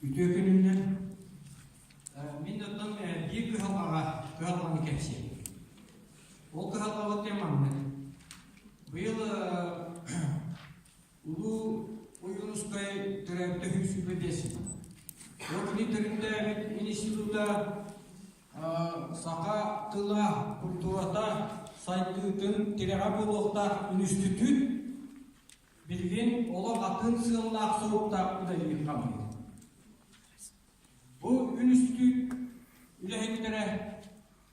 Үтүө күнүнэн. Мин оттон биир кыһалҕаҕа кыһалҕаны кэпсиэм. Ол кыһалҕабыт диэн маннык. Быйыл Улуу Ойуунускай төрөөбүтэ 125 сыл. Ол кини төрүттээбит института саха тыла, культурата сайдыытын тирэҕэ буолуохтаах үнүстүтүүт билигин олох атын сыаллаах-соруктаах үлэлиир хамныыр. Бу үнүстүүт үлэһиттэрэ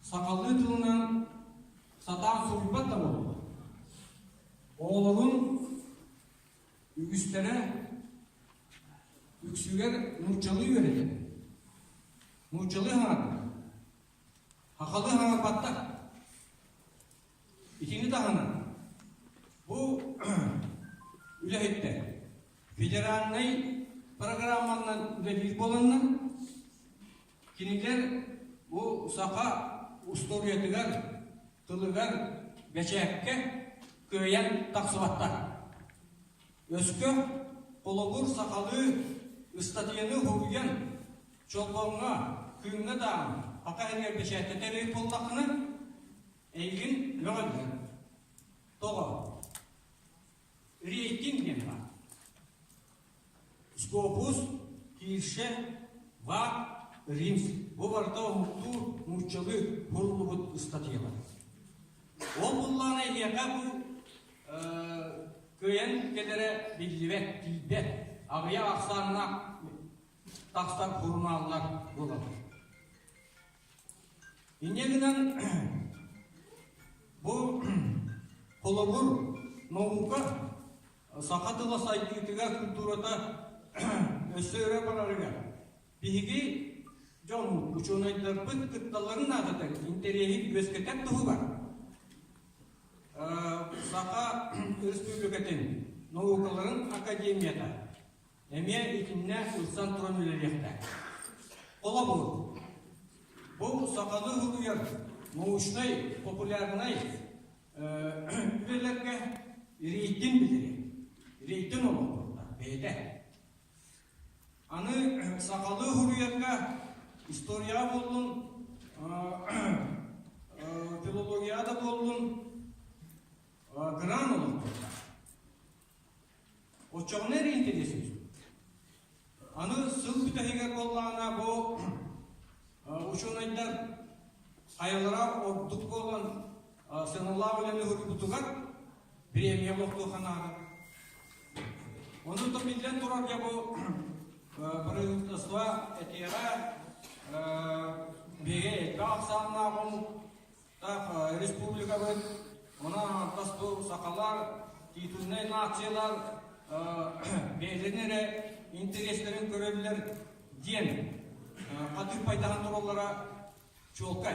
сахалыы тылынан сатаан суруйбат да буоллулар. Оҕолорун үгүстэрэ үксүгэр нууччалыы үөрэтэр. Нууччалыы хаҥардар. Сахалыы хаҥарбаттар. Итини таһынан бу үлэһиттэр федеральнай программанан үлэлиир буоланнар, кинилэр бу саха устуоруйатыгар, тылыгар бэчээккэ кыайан тахсыбаттар. Өскө холобур сахалыы ыстатыйаны уһуйан, Чолбоҥҥо, Күҥҥэ даҕаны саха иһигэр бэчээттэтэр эбит буоллаххына, Эйигин мөҕөллөр. Тоҕо? Рейтинг диэн баар. Скопус, Кирше, Вак, Римс бу барыта омуктуу нууччалыы суруллубут ыстатыйалар. Ол буллаҕына эһиэхэ бу кыайан кэлэрэ биллибэт, тиийбэт, аҕыйах ахсааннаах тахсар сурунааллар буолаллар. Инньэ гынан бу холобур наука саха тыла сайдыытыгар культурата өссө өрө барарыгар биһиги дьоммут учуонайдарбыт кытталларын наадата интэриэһин үөскэтэр туһугар Саха Республикатын наукаларын академията Эмиэ итиннэ ылсан туран үлэлиэхтээх. Холобур, бу сахалыы суруйар научнай, популярнай үлэлэргэ рейтинг билэрэ. Рейтинг олохтоохтор бэйэтэ. Аны сахалыы суруйарга историяҕа буоллун, филологияҕа да буоллун грант олохтоохтор. Оччоҕуна эрэ интэриэс Аны сыл бүтэһигэр буоллаҕына бу учуонайдар хайалара ордук буолан сыаналаах үлэни уһуйбутугар премия олохтуохха наада. Ону биллэн турар дьэ бу правительство этиэҕэ биһиги элбэх ахсааннаах омук Так, республикабыт, онон тас бу сахалар, титульнай нациялар бэйэлэрин эрэ интэриэстэрин көрөллөр диэн хатыып пайдаһан тураллара чуолкай.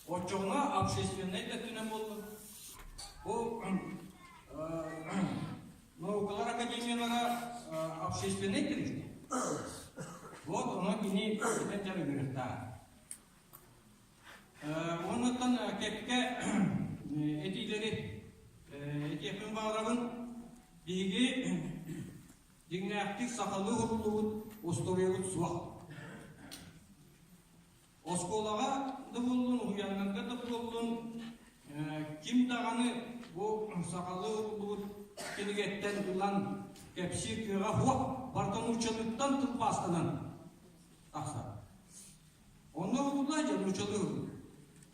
Оччоҕуна общественнай да өттүнэн буоллун. Бу наукалар академиялара общественнай тэрилтэ. Вот онон кини итинэн дьарыгырыахтаах. Уоннаттан кэккэ этиилэри этиэхпин баҕарабын. Биһиги дьиҥнээхтик сахалыы уһуллубут устуоруйабыт суох. Оскуолаҕа да буоллун, уһуйааннарга да буоллун, ким даҕаны бу сахалыы уһуллубут кинигэттэн ылан кэпсиир кыаҕа суох, барыта нууччалыыттан тылбаастанан тахсар. Онно уһулла дьон нууччалыы уһуллар.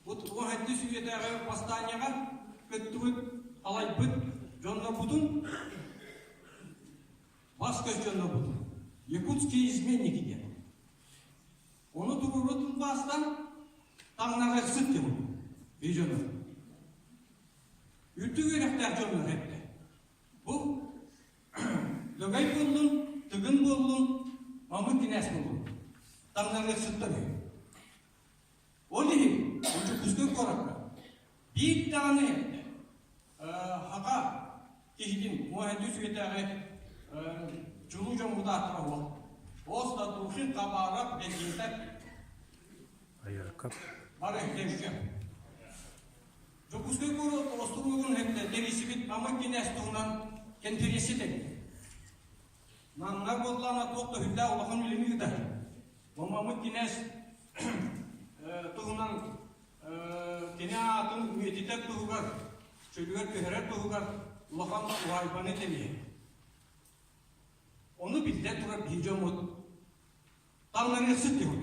Бу уһайдыы сүүйэтээҕи бастаанньаҕа кыттыбыт, халайбыт дьоннорбутун, бас-көс дьоннорбутун якутские изменники диэн. Ону туруору тылбаастан таҥнарыахсыт диэн бии дьону. Үрдүк үөрэхтээх дьоннор эттэ. Бу Лөгөй буоллун, Тыгын буоллун, Мамык кинээс буоллун. Таҥнарыахсыттар үһү. Ол иһин Дьокуускай куоракка биир даҕаны хака киһитин муоһайдыы сүөтээҕи чулуу дьоммут ааттара суох. Остатухин, Хабаров, Бекетов Айаркап. Бары кэмчи. Дьокуускай куорат остуруогун тэрийсибит Мамык кинээс туһунан кэнфириэнсийэ тэрийдэ. Намнар буоллаҕына туох да сүрдээх улахан үлэни ыытар. Мамамыт кинээс туһунан кини аатын үйэтитэр туһугар, чөлүгэр түһэрэр туһугар улахан уһаайбаны тэрийэр. Ону биллэн турар биһи дьоммут таҥнарыахсыт диэбит.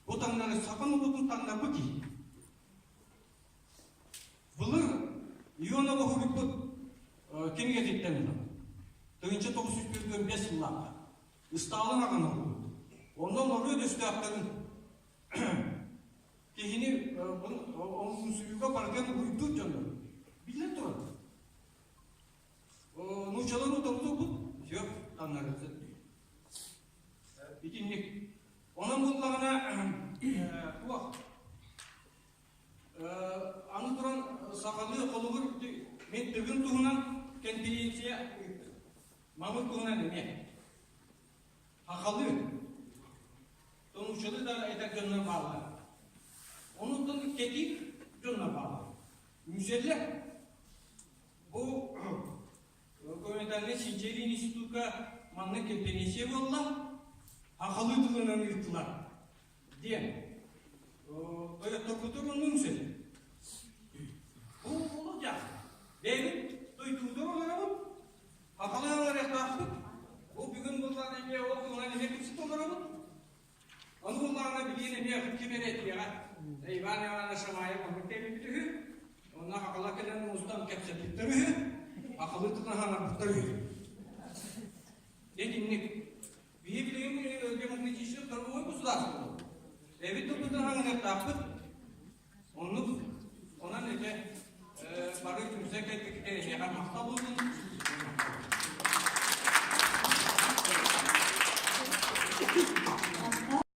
Бу таҥнары саха норуотун таҥнарбыт киһи. Былыр Иона боһуруйбут кинигэтиттэн ылан, 1945 сыллаахха Ыстаалын аҕан олорбут. Онно норуот өстөөхтөрүн киһини омуксуйууга барытын угуйдуур дьоннор биллэн турар. Нууччалар утарытылбыт, все, таҥнарыахсыт. Итинник. Онон буоллаҕына, туох Аны туран сахалыы холобур мин Тыгын туһунан кэнпириэнсийэ ыыттым. Мамыт туһунан эмиэ. Сахалыы. Нууччалыы да этэр дьоннор бааллар. Онуттан кэтиир дьоннор бааллар. Үҥсэллэр. Бу Гуманитарнай чинчийэр институкка маннык кэмпириэнсийэ буолла. Сахалыы тылынан ыыттылар. Диэн тойотторбутугар оннун сөп. Бу олох дьаах. Бэйэбит дойдубутугар олоробут, сахалыы аҥарыахтаахпыт. Бу бүгүн буоллаҕына эмиэ ол туһунан эмиэ кэпсэтэ олоробут. Ону буоллаҕына билигин эмиэ ким эрэ этиэҕэ. Иван Иванович Шамаев оннук кэлбит үһү. Онно хахала кэлэн мустан кэпсэппиттэр үһү. Хахалыы тылын хаҥарбыттар үһү. Итинник Биһи билигин демократическай торговой государство. Эбит тылбытын хаҥыныахтаахпыт. Оннук онон ити бары түмсэ кэлбиккитэ эһиэхэ махтал буоллун.